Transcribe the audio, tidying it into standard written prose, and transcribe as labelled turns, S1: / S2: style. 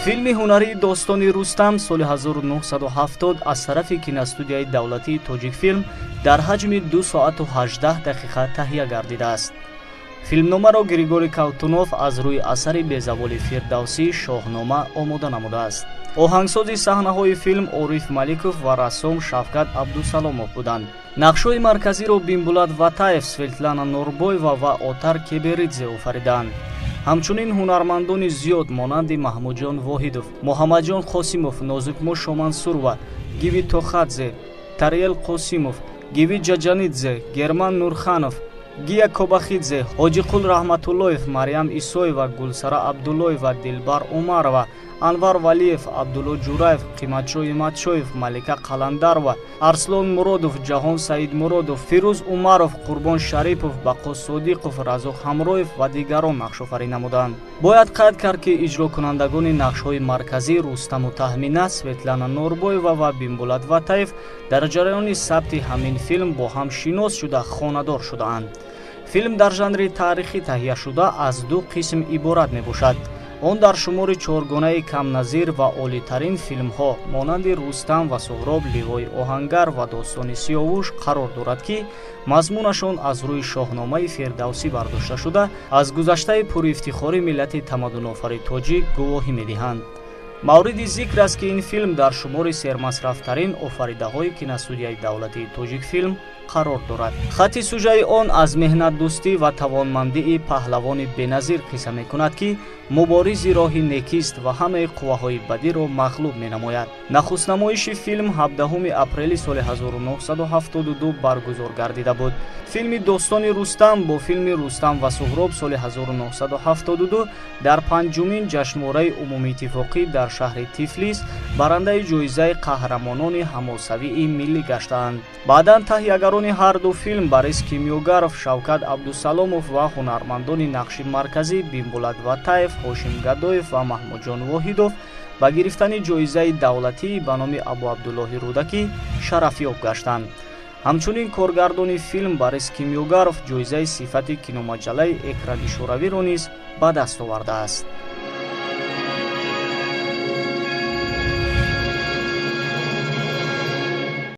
S1: Филми ҳунарии «Достони Рустам» соли 1970 аз тарафи киностудияи давлатии «Тоҷикфилм» дар ҳаҷми 2 соату 18 дақиқа таҳия гардидааст. Филмномаро Григорий Калтунов аз рӯи асари безаволи Фирдавсӣ «Шоҳнома» омода намудааст. Оҳангсози саҳнаҳои филм Ориф Маликов ва рассом Шавкат Абдусаломов буданд. Нақшҳои марказиро Бимбулат Ватаев, Светлана Норбоева ва Отар Кеберидзе офаридаанд. Ҳамчунин ҳунармандони зиёд монанди Маҳмудҷон Воҳидов, Муҳаммадҷон Қосимов, Нозукмо Шомансурова, Гиви Тохадзе, Тариел Қосимов, Гиви Ҷаҷанидзе, Герман Нурханов, Гия Кобахидзе, Ҳоҷиқул Раҳматуллоев, Марьям Исоева, Гулсара Абдуллоева, Дилбар Умарова, Анвар Валиев, Абдулло Ҷураев, Қиматшо Иматшоев, Малика Қаландарова, Арслон Муродов, Ҷаҳон Саидмуродов, Фирӯз Умаров, Қурбон Шарипов, Бақо Содиқов, Разоқ Ҳамроев ва дигарон нақшофарӣ намуданд. Бояд қайд кард, ки иҷрокунандагони нақшҳои марказӣ Рустаму Таҳмина, Светлана Норбоева ва Бимбулат Ватаев дар ҷараёни сабти ҳамин филм бо ҳам шинос шуда, хонадор шудаанд. Филм дар жанри таърихӣ таҳия шуда, аз ду қисм иборат мебошад. Он дар шумори чоргонаи камназир ва олитарин филмҳо монанди «Рустам ва Суҳроб», «Ливои оҳангар» ва «Достони Сиёвуш» қарор дорад, ки мазмунашон аз рӯи Шоҳномаи Фирдавсӣ бардошта шуда, аз гузаштаи пурифтихори миллати тамаддунофари тоҷик гувоҳӣ медиҳанд. Мавриди зикр аст, ки ин филм дар шумори сермасрафтарин офаридаҳои киностудияи давлатии «Тоҷикфилм» қарор дорад. Хатти сужаи он аз меҳнатдӯстӣ ва тавонмандии паҳлавони беназир қисса мекунад, ки муборизи роҳи некист ва ҳамаи қувваҳои бадиро мағлуб менамояд. Нахустнамоиши филм 17 апрели соли 1972 баргузор гардида буд. Филми «Достони Рустам» бо филми «Рустам ва Суҳроб» соли 1972 дар панҷумин ҷашнвораи умумииттифоқӣ дар шаҳри Тифлис барандаи ҷоизаи қаҳрамонони ҳамосавии миллӣ гаштаанд. Баъдан таҳиягарони ҳарду филм Борис Кимёгаров, Шавкат Абдусаломов ва ҳунармандони нақши марказӣ Бимбулат Ватаев, Ҳошим Гадоев ва Маҳмудҷон Воҳидов ба гирифтани ҷоизаи давлатии ба номи Абуабдуллоҳи Рӯдакӣ шарафёб гаштанд. Ҳамчунин коргардони филм Борис Кимёгаров ҷоизаи сифати киномаҷаллаи «Экрани Шӯравиро» низ ба даст овардааст.